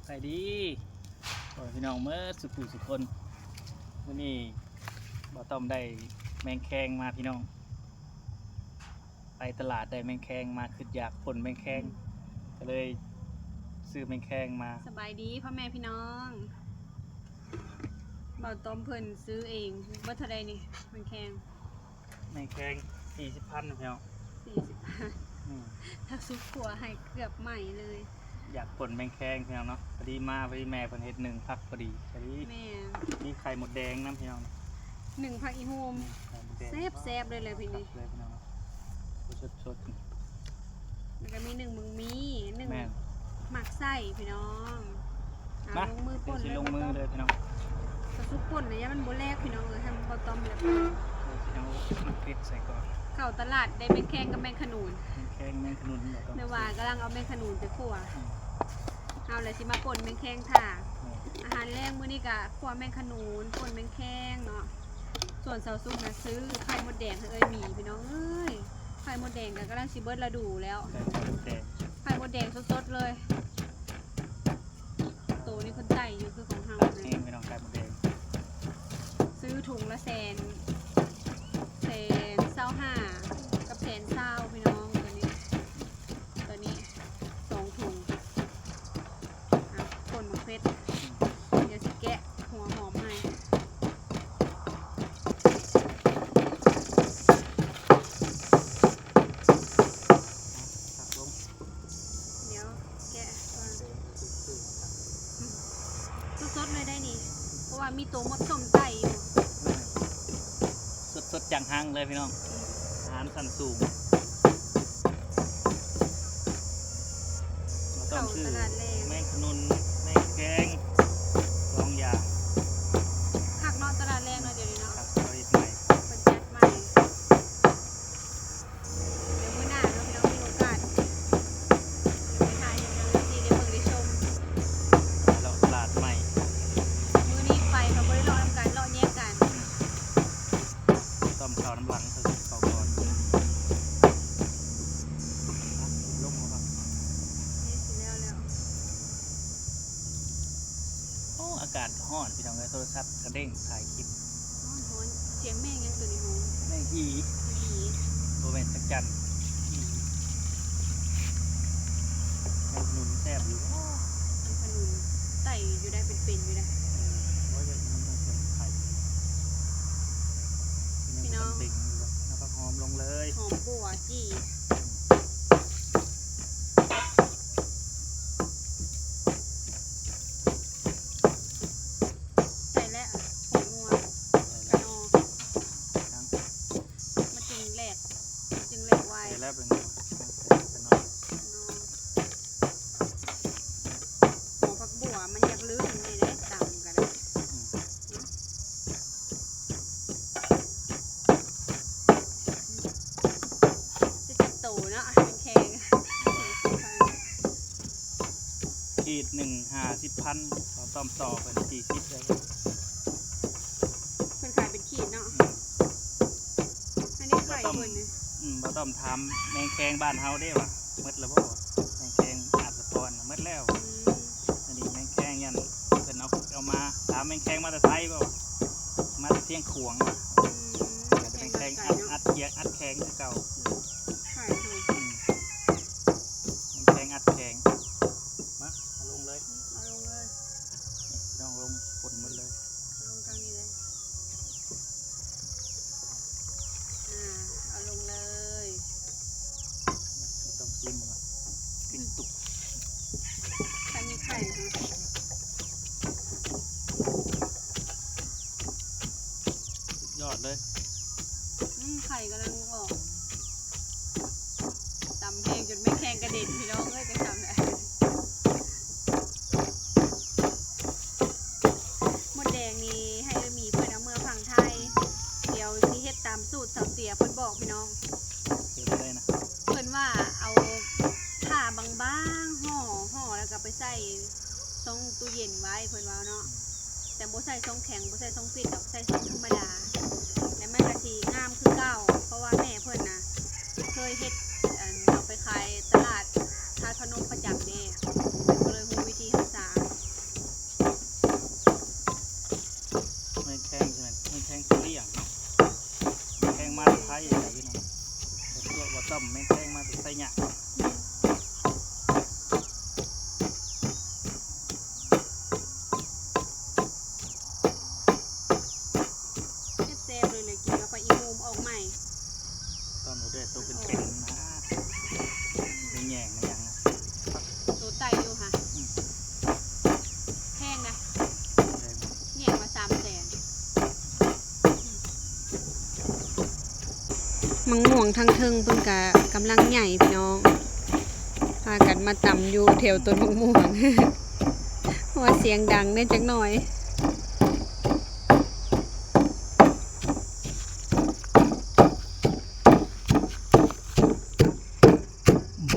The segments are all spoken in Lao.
ສະບາຍດີ ໂອ້ຍ ພີ່ນ້ອງເໝິດສຸຜູ້ສຸຄົນ. ມື້ນີ້ບ່າວຕ້ອມໄດ້ແມງແຄງມາພີ່ນ້ອງ, ໄປຕະຫຼາດໄດ້ແມງແຄງມາ, ຄິດຢາກປົ່ນແມງແຄງ ກໍເລີຍຊື້ແມງແຄງມາ. ສະບາຍດີພໍ່ແມ່ພີ່ນ້ອງ, ບ່າວຕ້ອມເພິ່ນຊື້ເອງ. ເບິດເທົ່າໃດນີ້ແມງແຄງ? ແມງແຄງສີ່ສິບພັນພີ່ນ້ອງ. ສີ່ສິບພັນ. ອືມ ຖ້າສຸກຂົ້ວໃຫ້ເກືອບໄໝ້ເລີຍ. ຢາກປົ່ນແມງແຄງພີ່ນ້ອງເນາະ, ພໍດີມາ ພໍດີແມ່ເພິ່ນເຮັດໜຶ້ງຜັກພໍດີ. ພໍດີ ແມ່ນ ມີໄຂ່ມົດແດງນຳພີ່ນ້ອງ, ໜຶ້ງຜັກອີ່ຫູມ. ອືມ ໄຂ່ມົດແດງ ແຊບໆເລີຍແຫຼະພີ່ນ້ອງ. ເນາະ ສົດໆ ແລ້ວກໍມີໜຶ້ງໝາກມີ້ ໜຶ້ງ ແມ່ນ ໝາກໄສ້ພີ່ນ້ອງ. ເອົາ ມາ ລົງມືປົ່ນເລີຍ ລົງມືເລີຍພີ່ນ້ອງ. ກະສຸກປົ່ນລະ ຢ້ານມັນບໍ່ແຫຼກພີ່ນ້ອງເອີຍ, ໃຫ້ມັນບໍ່ຕ້ອມແຫຼກ. ເອີ ຊິເອົາໝາກເຜັດໃສ່ກ່ອນ. ເຂົ້າຕະຫຼາດໄດ້ແມງແຄງກັບແມງຂະໜູນ. ແມງແຄງ ແມງຂະໜູນ ແລ້ວກໍ ແຕ່ວ່າກຳລັງເອົາແມງຂະໜູນໄປຂົ້ວ. ອືມ ເຮົາລະຊິມາປົ່ນແມງແຄງຖ້າ. ອືມ ອາຫານແລງມື້ນີ້ກະຂົ້ວແມງຂະໜູນ, ປົ່ນແມງແຄງເນາະ. ສ່ວນສາວສຸກນະຊື້ໄຂ່ມົດແດງໃຫ້ເອື້ອຍໝີພີ່ນ້ອງເອີຍ. ໄຂ່ມົດແດງກະກຳລັງຊິເບິດລະດູແລ້ວ. ໄຂ່ມົດແດງ ໄຂ່ມົດແດງສົດໆເລີຍ. ໂຕນີ້ເພິ່ນໄຕ່ຢູ່ ຄືຂອງເຮົາ ແຮງພີ່ນ້ອງ ໄຂ່ມົດແດງ. ຊື້ຖົງລະແສນ ແສນຊາວຫ້າ ກັບແສນຊາວພີ່ນ້ອງ. ໂຕນີ້ ໂຕນີ້ສອງຖົງ. ອ່ະ ປົ່ນໝາກເຜັດ ດຽວຊິແກະຫົວຫອມໃຫ້. ດຽວແກະກ່ອນ. ສົດໆເລີຍໄດ໋ນີ້ ເພາະວ່າມີໂຕມົດສົ້ມໄຕ່ຢູ່. ສົດໆຈັງຫັງເລີຍພີ່ນ້ອງ. ອືມ ອາຫານຊັ້ນສູງ. ມາຕ້ອມຊື້ແມງຂະໜູນ ແມງແຄງ ສອງຢ່າງ. ຄັກເນາະ ຕະຫຼາດແລງເນາະ ດຽວນີ້ເນາະ. ຄັກ ເຂົາເຮັດໃໝ່ ເພິ່ນຈັດໃໝ່. ດຽວມື້ໜ້າເນາະ ພີ່ນ້ອງ ມີໂອກາດ ດຽວໄປຖ່າຍໃຫ້ພີ່ນ້ອງເອັຟຊີ ໄດ້ເບິ່ງໄດ້ຊົມ. ເລາະຕະຫຼາດໃໝ່ ມື້ນີ້ໄປເຂົາບໍ່ໄດ້ເລາະນຳກັນ ເລາະແຍກກັນ. ອືມ ຕ້ອມເຂົ້ານຳຫຼັງ ເຂົາເຂົ້າກ່ອນ. ອືມ ລົງແລ້ວ ນີ້ຊິແລ້ວແລ້ວ. ໂອ້ ອາກາດກໍຮ້ອນພີ່ນ້ອງເອີຍ, ໂທລະສັບກະເດ້ງຖ່າຍຄລິບ. ຮ້ອນໆ ສຽງແມງຫຍັງໂຕນີ້? ແມງອີ ອີ ບໍ່ແມ່ນຈັກຈັ່ນ ອີ. ແມງຂະໜູນແຊບຢູ່. ແມງຂະໜູນໄຕ່ຢູ່ໄດ໋ ເປັນໆຢູ່ໄດ໋. ອືມ ໂອ້ຍ ມັນຕ້ອງເປັນໄຂ່. ພີ່ນ້ອງ ເປັນເບັງຢູ່. ເອົາຜັກຫອມລົງເລີຍ ຫອມບົ່ວຈີ່. ໃສ່ແລ້ວ ຜົງນົວ ໃສ່ແລ້ວ ຂະນໍ ຍັງ ມັນຈຶ່ງແຫຼກ ມັນຈຶ່ງແຫຼກໄວ. ໃສ່ແລ້ວ ເປັນ ຂະນໍ ຂະນໍ ຫົວຜັກບົ່ວ ມັນຢາກລື່ນນີ້ເດ້ ຕຳກໍໄດ້. ອືມ ຊິຈັກໂຕເນາະ ແຂງ ຂີດໜຶ່ງຫ້າສິບພັນ ເຂົາຕ້ອມຕໍ່ເພິ່ນສີ່ສິບເລີຍ. ເພິ່ນຂາຍເປັນຂີດເນາະ. ອືມ ອັນນີ້ຂາຍເພິ່ນ. ອືມ ບໍ່ຕ້ອງຖາມແມງແຄງບ້ານເຮົາເດ້ວ່າ ໝົດແລ້ວບໍ່ ແມງແຄງອາດສະພອນ ໝົດແລ້ວ. ອືມ ອັນນີ້ແມງແຄງ ຢ້ານເພິ່ນເອົາ ເອົາມາ. ຖາມແມງແຄງມາແຕ່ໄສບໍ່? ມາແຕ່ຊຽງຂວາງ. ອືມ ກໍຈະແມ່ນແຂງອັດ ອັດຂຽງ ອັດແຂງຄືເກົ່າ. ອືມ ຂາຍເພິ່ນ. ອືມ ແຂງອັດແຂງ. ມາ ເອົາລົງເລີຍ. ເອົາລົງເລີຍ. ລອງລົງ ປົນໝົດເລີຍ. ລົງທາງນີ້ເລີຍ. ອ່າ ເອົາລົງເລີຍ. ບໍ່ຕ້ອງຊີມມັນລະ ກິນຕຸກ. ຖ້າມີໄຂ່ ສຸດຍອດເລີຍ. ອືມ ໄຂ່ກຳລັງອອກ. ຕຳແຮງຈົນແມ່ແຂ້ງກະເດັນ ພີ່ນ້ອງເອີຍ ໄປຕຳໄດ້. ມົດແດງນີ້ໃຫ້ເອື້ອຍໝີເພິ່ນເອົາເມືອຝັ່ງໄທ. ດຽວຊິເຮັດຕາມສູດສາວເຕຍເພິ່ນບອກ ພີ່ນ້ອງ. ເຮັດໄດ້ນະ. ເພິ່ນວ່າເອົາຜ້າບາງໆ ຫໍ່ ຫໍ່ແລ້ວກໍໄປໃສ່ຊ່ອງຕູ້ເຢັນໄວ້ ເພິ່ນວ່າເນາະ. ແຕ່ບໍ່ໃສ່ຊ່ອງແຂງ ບໍ່ໃສ່ຊ່ອງປິດດອກ ໃສ່ຊ່ອງທຳມະດາ ແລ້ວມັນກະຊິງາມຄືເກົ່າ. ເພາະວ່າແມ່ເພິ່ນນະເຄີຍເຮັດ ອັນ ເອົາໄປຂາຍຕະຫຼາດທາດພະນົມປະຈຳເດ້ ເພິ່ນກໍເລີຍຮູ້ວິທີຮັກສາ. ໝາກມ່ວງທາງເທິງເພິ່ນກະກຳລັງໃຫຍ່ພີ່ນ້ອງ ພາກັນມາຕຳຢູ່ແຖວຕົ້ນໝາກມ່ວງ ເພາະວ່າສຽງດັງແດ່ຈັກໜ້ອຍ.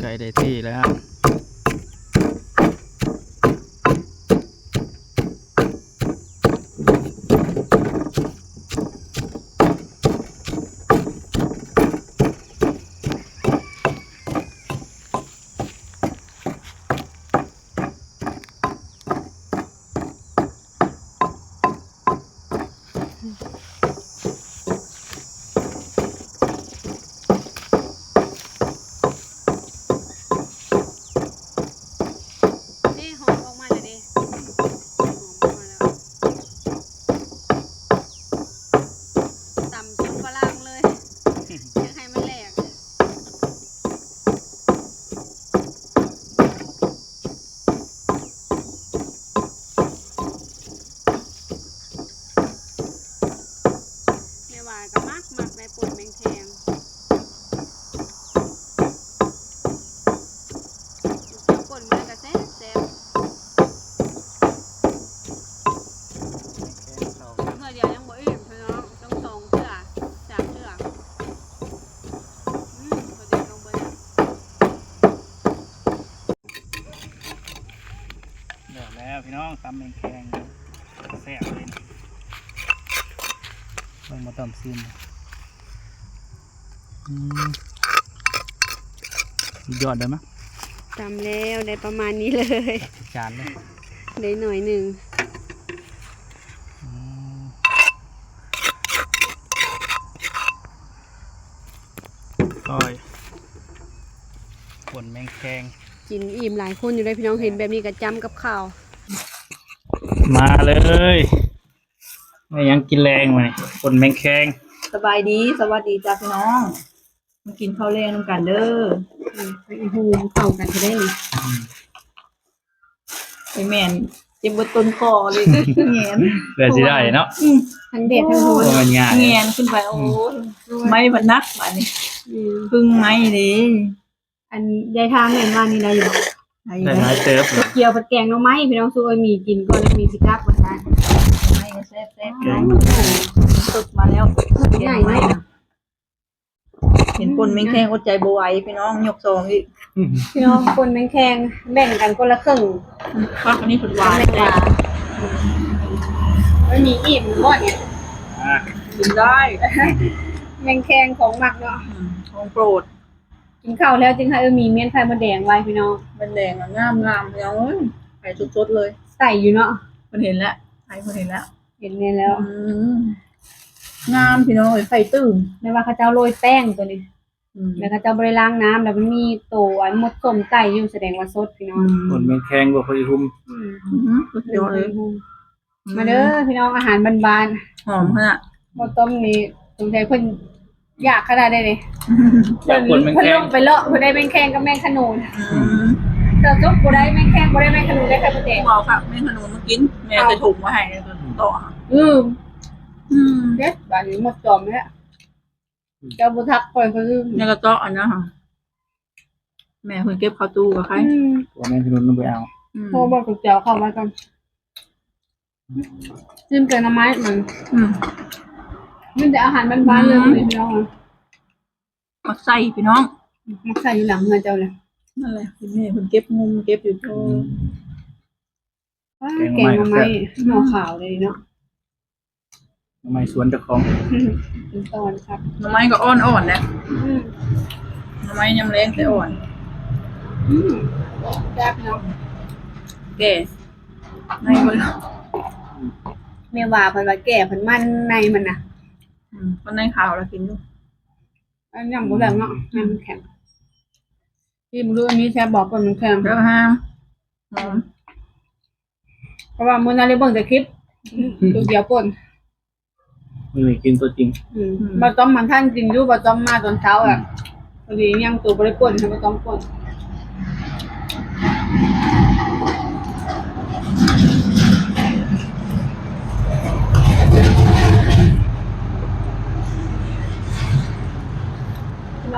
ໃກ້ໄດ້ທີ່ແລ້ວ. ເດ້ ຫອມອອກມາແລ້ວເດ້ ຫອມອອກມາແລ້ວ ຕຳສົດຝຣັ່ງເລີຍ ຢາກໃຫ້ມັນແຫຼກ. ແມ່ວ່າກໍມັກ ມັກໄດ້ປົ່ນແມງແຄງ ເຈົ້າປົ່ນມື້ໃດກໍແຊບໆ ເທື່ອດຽວຍັງບໍ່ອີ່ມພີ່ນ້ອງ ຕ້ອງສອງເທື່ອ ສາມເທື່ອ. ອືມ ພໍດີລົງໄປແລ້ວ ແລ້ວແລ້ວພີ່ນ້ອງ ຕຳແມງແຄງ ແຊບເລີຍນີ້ ເບິ່ງ ບໍ່ຕ້ອງຊີມ ອືມ ສຸດຍອດເດ້ມະ ຕຳແລ້ວໄດ້ປະມານນີ້ເລີຍ ຈັດຈານເລີຍ ໄດ້ໜ້ອຍໜຶ່ງ ອືມ ກ້ອຍ ປົ່ນແມງແຄງ ກິນອີ່ມຫຼາຍຄົນຢູ່ເດ້ພີ່ນ້ອງ ເຫັນແບບນີ້ກໍຈ້ຳກັບເຂົ້າ ມາເລີຍ ໄດ້ຫຍັງກິນແລງມື້ນີ້ ປົ່ນແມງແຄງ ສະບາຍດີ ສະຫວັດດີຈ້າພີ່ນ້ອງ ມາກິນເຂົ້າແລງນຳກັນເດີ ອືມ ໄປອີ່ຫູເຂົ້າກັນເດ້ນີ້ ອືມ ໄອ້ແມ່ນເຈັບເບິດຕົ້ນຄໍເລີຍ ແງນ ເພື່ອຊິໄດ້ເນາະ ອືມ ທັງແດດທັງຮ້ອນ ບໍ່ແມ່ນງ່າຍ ແງນຂຶ້ນໄປ ໂອ້ຍ ອືມ ໄມ້ມັນໜັກບາດນີ້ ອືມ ເພິ່ງໄມ້ເດ້ ອັນຍາຍທາງແມ່ນວ່ານີ້ໄດ້ຢູ່ບໍ່? ໄດ້ຢູ່ ໄດ້ຫຼາຍເຕີບ ເກັບກ່ຽວຜັດແກງໜໍ່ໄມ້ ພີ່ນ້ອງ ສູ່ເອື້ອຍໝີກິນກ່ອນ ເອື້ອຍໝີຊິກັບວ່າຊັ້ນ ໄມ້ກໍແຊບໆ ແກງ ໂອ້ ສົດມາແລ້ວ ແກງໜໍ່ໄມ້ ເຫັນປົ່ນແມງແຄງອົດໃຈບໍ່ໄຫວ ພີ່ນ້ອງ ຍົກສອງອີກ ພີ່ນ້ອງ ປົ່ນແມງແຄງ ແບ່ງກັນຄົນລະເຄິ່ງ ຄັກ ອັນນີ້ເພິ່ນຫວານ ແມ່ນຫວານ ມັນມີອີ່ມບໍ່ນີ້ ອ່າ ກິນໄດ້ ແມງແຄງຂອງມັກເນາະ ອືມ ຂອງໂປດ ກິນເຂົ້າແລ້ວຈຶ່ງໃຫ້ເອື້ອຍໝີມ້ຽນໄຂ່ມົດແດງໄວ້ ພີ່ນ້ອງ ມົດແດງງາມໆ ພີ່ນ້ອງເອີຍ ໄຂ່ສົດໆເລີຍ ໃສ່ຢູ່ເນາະ ເພິ່ນເຫັນແລ້ວ ໃຫ້ເພິ່ນເຫັນແລ້ວ ເຫັນແນ່ແລ້ວ ອືມ ງາມພີ່ນ້ອງເອີຍ ໄຂ່ຕື່ມ ແມ່ນວ່າເຂົາເຈົ້າໂລຍແປ້ງຕົວນີ້ ອືມ ແລ້ວເຂົາເຈົ້າບໍ່ໄດ້ລ້າງນ້ຳ ແລ້ວມັນມີໂຕອັນມົດສົ້ມໄຕ່ຢູ່ ສະແດງວ່າສົດພີ່ນ້ອງ ອືມ ຝົນແມງແຄງບໍ່ຄ່ອຍຫຸ່ມ ອືມ ອືມ ສຸດຍອດເລີຍ ມາເດີພີ່ນ້ອງ ອືມ ອາຫານບ້ານໆ ຫອມຂະໜາດ ບໍ່ຕົ້ມນີ້ສົງໄສເພິ່ນຢາກຂະໜາດໃດເດ ຢາກປົ່ນແມງແຄງ ເພິ່ນ ເພິ່ນລົງໄປເລາະ ເພິ່ນໄດ້ແມງແຄງກັບແມງຂະໜູນ ອືມ ເຈົ້າຈົກບໍ່ໄດ້ແມງແຄງ ບໍ່ໄດ້ແມງຂະໜູນ ໄດ້ໄຂ່ມົດແດງ ເອົາຄັກ ແມ່ຂະໜູນມາກິນ ແມ່ໃສ່ຖົງໄວ້ໃຫ້ ເອົາ ອືມ ອືມ ເດັດ ບາດນີ້ໝົດຈອມແລ້ວ ເຈົ້າບໍ່ທັກຂ້ອຍ ຂ້ອຍລືມ ໃນກະເຕາະອັນນັ້ນຫະ ແມ່ເພິ່ນເກັບເຂົ້າຕູ້ກໍໄຄ ອືມ ຕົວແມ່ນຂະໜູນລົງໄປເອົາ ອືມ ໂທບອກເຈົ້າເຂົ້າໄວ້ກ່ອນ ຊິມແຕ່ໜໍ່ໄມ້ມັນ ອືມ ມີແຕ່ອາຫານບ້ານໆເລີຍ ອືມ ພີ່ນ້ອງ ໝາກໄຊພີ່ນ້ອງ ໝາກໄຊຢູ່ຫຼັງເຮືອນເຈົ້າແຫຼະ ນັ້ນແຫຼະ ແມ່ເພິ່ນເກັບງຸ່ມເກັບຢູ່ ອືມ ແກງໜໍ່ໄມ້ ແກງໜໍ່ໄມ້ ແຊບ ໜໍ່ຂາວເລີຍເນາະ ໜໍ່ໄມ້ສວນເຈົ້າຂອງ ເປັນຕອນຄັກ ໜໍ່ໄມ້ກໍອ່ອນໆເດ້ ອືມ ໜໍ່ໄມ້ຍາມແລງແຕ່ອ່ອນ ອືມ ແຊບເນາະ ແກ່ ໃນມັນ ແມ່ວ່າເພິ່ນວ່າແກ່ ເພິ່ນມັນໃນມັນນະ ອືມ ມັນໃນຂາວລະກິນຢູ່ ອັນຍັງບໍ່ແລ້ວເນາະ ອືມ ໃນມັນແຂງ ຊີມເບິ່ງດູ ອັນນີ້ແຊບບໍ່ ເປີດມັນແຂງ ແຊບແຮງ ຫອມ ເພາະວ່າມື້ນັ້ນໄດ້ເບິ່ງແຕ່ຄລິບ ໂຕດຽວປົ່ນ ມື້ນີ້ກິນຕົວຈິງ ອືມ ອືມ ບ່າວຕ້ອມມັນທັນກິນຢູ່ ບ່າວຕ້ອມມາຕອນເຊົ້າ ອືມ ລະ ພໍດີຍັງໂຕບໍ່ໄດ້ປົ່ນ ໃຫ້ບ່າວຕ້ອມປົ່ນ. ເ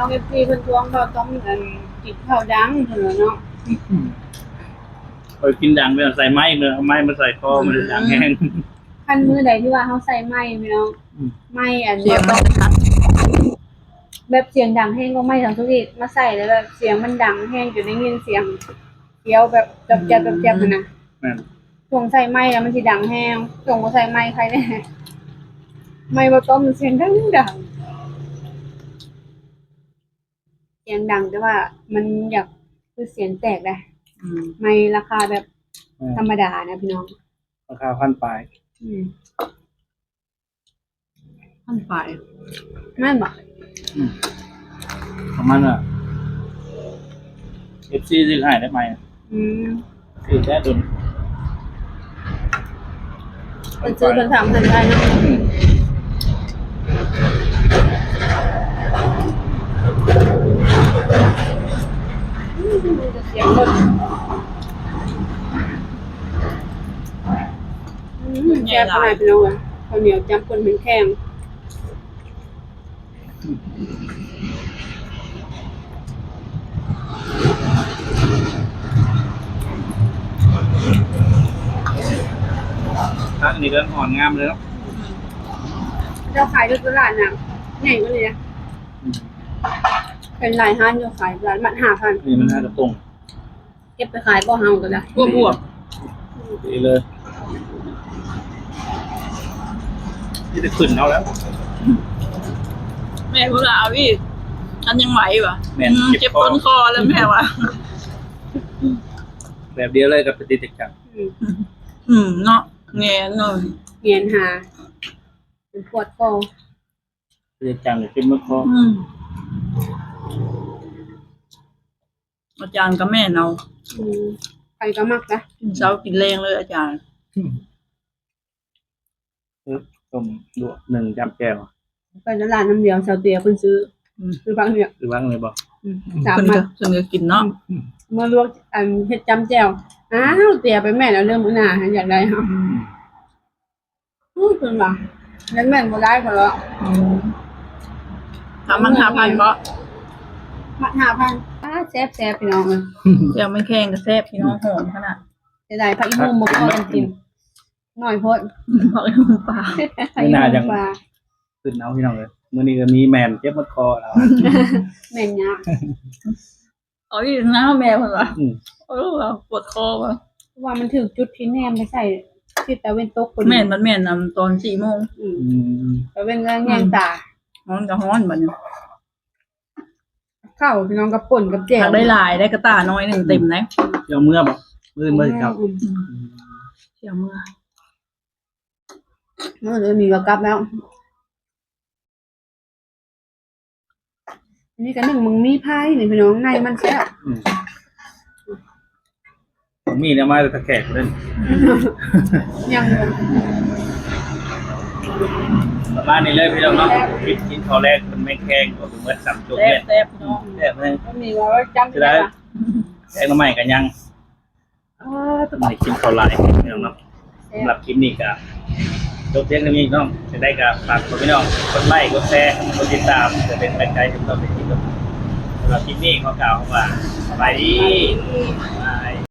ເອັຟຊີເພິ່ນທວງເຂົາຕ້ອງ ອັນ ກິນເຂົ້າດັງເພິ່ນວ່າເນາະ. ຂ້ອຍກິນດັງແລ້ວໃສ່ໄມ້ ເອົາໄມ້ມາໃສ່ຄໍ ມັນຈະດັງແຮງ. ຄັນມື້ໃດທີ່ວ່າເຮົາໃສ່ໄມ້ພີ່ນ້ອງ ອືມ ໄມ້ອັນ ສຽງມັນຈະຊັດ ແບບສຽງດັງແຮງກວ່າໄມ້ສັງໂທອີກ ມາໃສ່ແລ້ວແບບສຽງມັນດັງແຮງ ຈົນໄດ້ຍິນສຽງຄຽວແບບຈອບແຈບ ອືມ ຈອບແຈບຫັ້ນນະ. ແມ່ນ ຊ່ວງໃສ່ໄມ້ແລ້ວມັນຊິດັງແຮງ ຊ່ວງບໍ່ໃສ່ໄມ້ໃຄແດ່. ໄມ້ບໍ່ຕ້ອມມັນສຽງດັງໆ ສຽງດັງ ແຕ່ວ່າມັນຢາກ ຄືສຽງແຕກໄດ໋. ອືມ ໄມ້ລາຄາແບບ ແມ່ນ ທຳມະດານະພີ່ນ້ອງ ລາຄາພັນປາຍ. ອືມ ພັນປາຍ ແມ່ນບໍ່? ອືມ ປະມານນັ້ນ ເອັຟຊີຊື້ໃຫ້ໄດ້ໄມ້. ອືມ ຄືແທ້ດົນ ເພິ່ນຊື້ເພິ່ນຖາມເພິ່ນໄດ້ເນາະ. ອືມ ອືມ ແຊບຂະໜາດພີ່ນ້ອງເອີຍ ເຂົ້າໜຽວຈ້ຳ ເພິ່ນແຂງ. ຜັກນີ້ກໍອ່ອນງາມເລີຍເນາະ. ເຈົ້າຂາຍຢູ່ຕະຫຼາດນະ ໃຫຍ່ກວ່ານີ້ນະ. ອືມ ເປັນຫຼາຍຮ້ານຢູ່ຂາຍຕະຫຼາດ ມັດຫ້າພັນ. ນີ້ມັນຫາກະຕົງ. ເກັບໄປຂາຍບໍ່ເຮົາກໍໄດ້ ບວບໆ ດີເລີຍ ມີແຕ່ຂຶ້ນເອົາແລ້ວ. ແມ່ເພິ່ນວ່າເອົາອີກ ອັນຍັງໄຫວວະ. ແມ່ນ ອືມ ເຈັບ ເຈັບຕົ້ນຄໍແລ້ວແມ່ວ່າ ແບບດຽວເລີຍກັບປະຕິດຈັກຈັງ. ອືມ ອືມ ເນາະ ແງນເນາະ ແງນຫາ ມັນປວດຄໍ ປະຕິດຈັກຈັງເຈັບເໝິດຄໍ. ອືມ ອາຈານກໍແມ່ນເອົາ. ອືມ ໃຜກໍມັກນະ ກິນເຊົ້າກິນແລງເລີຍອາຈານ. ອືມ ເອີ ຕົ້ມລວກໜຶ່ງຈ້ຳແຈ່ວ ໄປຕະຫຼາດນ້ຳດຽວ ຊາວເຕຍເພິ່ນຊື້. ອືມ ຊື້ຜັກເໜືອກ ຊື້ຜັກເໜືອກບໍ່? ອືມ ສາມມັດ ເພິ່ນກໍ ເພິ່ນກໍກິນເນາະ. ອືມ ເມື່ອລວກ ອັນ ເຮັດຈ້ຳແຈ່ວ ອ້າວ ເຕຍໄປແມ່ນເອົາເດີ້ ມື້ໜ້າຫັ້ນຢາກໄດ້. ອືມ ອື ເພິ່ນວ່າ ແມ່ນບໍ່ໄດ້ເພິ່ນວ່າ. ອືມ ສາມມັດຫ້າພັນເບາະ ມັດຫ້າພັນ. ອ້າ ແຊບໆ ພີ່ນ້ອງເອີຍ ແຈ່ວມັນແຂງກໍແຊບພີ່ນ້ອງ ຫອມຂະໜາດ. ເສຍດາຍຜັກອີ່ຫູບໍ່ພໍກັນກິນ ໜ້ອຍໂພດ ຜັກອີ່ຫູປາ ຜັກອີ່ຫູປາ ຂຶ້ນເອົາພີ່ນ້ອງເອີຍ. ມື້ນີ້ກໍມີແມ່ນເຈັບເໝິດຄໍແລ້ວ ແມ່ນຍາກ. ເອົາອີກນະແມ່ເພິ່ນວ່າ. ອືມ ເອີ ວ່າປວດຄໍວ່າ ວ່າມັນຖືກຈຸດທີ່ແນມໄປໃສ່ທິດຕາເວັນຕົກພຸ້ນ. ແມ່ນ ມັນແມ່ນ ອຳ ຕອນສີ່ໂມງ. ອືມ ອືມ ຕາເວັນກຳລັງແຍງຕາ ຮ້ອນກໍຮ້ອນບັດນີ້. ເຂົ້າພີ່ນ້ອງ ກັບປົ່ນກັບແຈ່ວ ຫາກໄດ້ຫຼາຍໄດ໋ ກະຕ່າໜ້ອຍໜຶ່ງເຕັມໄດ໋. ຊິເອົາເມືອບໍ່? ມື້ອື່ນບໍ່ຊິເຂົ້າ. ອືມ ອືມ ຊິເອົາເມືອ. ມື້ອື່ນມີກໍກັບແລ້ວ. ອັນນີ້ກໍໜຶ້ງໝາກມີ້ພາຍນີ້ພີ່ນ້ອງ ໃນມັນແຊບ. ອືມ ໝາກມີ້ນີ້ເອົາມາແຕ່ຕາແຂກເລີຍ ຍັງຢູ່. ປະມານນີ້ເລີຍພີ່ນ້ອງເນາະ ແຊບ ກິນ ກິນເຂົ້າແລງເປັນແມງແຄງກໍບໍ່ເໝິດຊ້ຳໂຈກ. ແຊບ ແຊບພີ່ນ້ອງ ແຊບແຮງ. ກໍມີວ່າຈຳໄດ້ ແກງໜໍ່ໄມ້ກໍຍັງ. ອ່າ ຕ້ອງໄດ້ກິນເຂົ້າຫຼາຍພີ່ນ້ອງເນາະ. ສຳລັບຄລິບນີ້ກໍຈົບພຽງເທົ່ານີ້ເນາະ. ຈັ່ງໃດກໍຝາກພີ່ນ້ອງກົດໄລ້ ກົດແຊ ກົດຕິດຕາມ ເພື່ອເປັນກຳລັງໃຈໃຫ້ພວກເຮົາໄດ້ເຮັດຄລິບຕໍ່ໄປ. ສຳລັບຄລິບນີ້ຂໍກ່າວຄຳວ່າ ສະບາຍດີ. ສະບາຍດີ. ບາຍ.